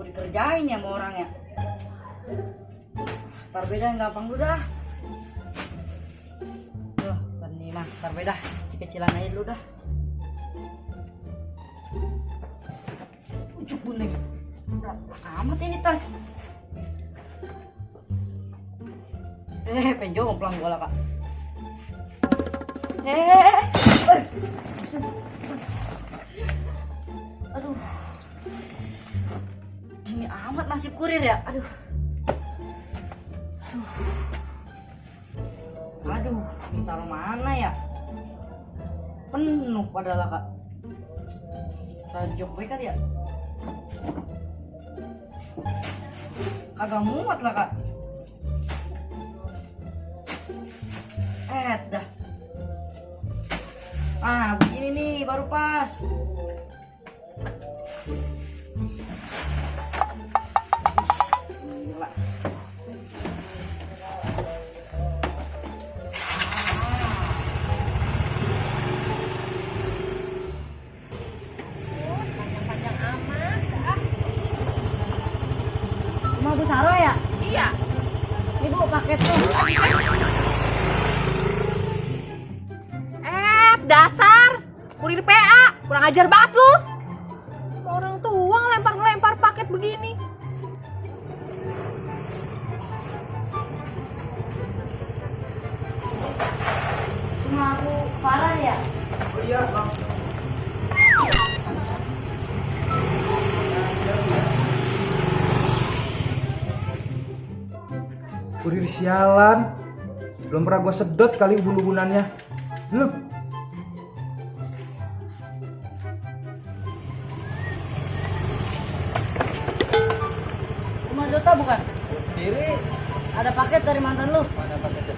dikerjain ya sama orang ya. Ntar beda yang gampang dulu dah. Tuh, ntar beda. Si kecilan aja dulu dah. Ujuk kuning. Udah amat ini tas. Penjomplang gua lah kak. Aduh. Gini amat nasib kurir ya. Aduh. Aduh, ini taruh mana ya? Penuh padahal kak. Tajok kali ya. Kagak muat lah kak. Dah. Begini nih baru pas. Gila. Panjang amat. Cuma Bu Saro ya? Iya. Ibu paket tuh. Dasar kurir PA, kurang ajar banget lu. Orang tua ngelempar paket begini. Cuma aku parah ya? Oh iya bang. Kurir sialan. Belum pernah gue sedot kali ubun-ubunannya. Lu. 5 juta bukan? Diri. Ada paket dari mantan lu? Mana paketnya?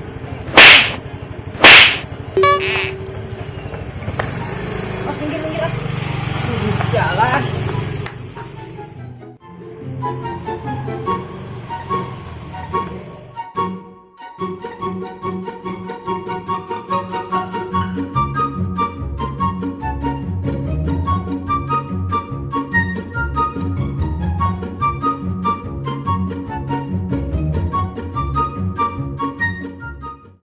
Pas minggir ah. Sialan.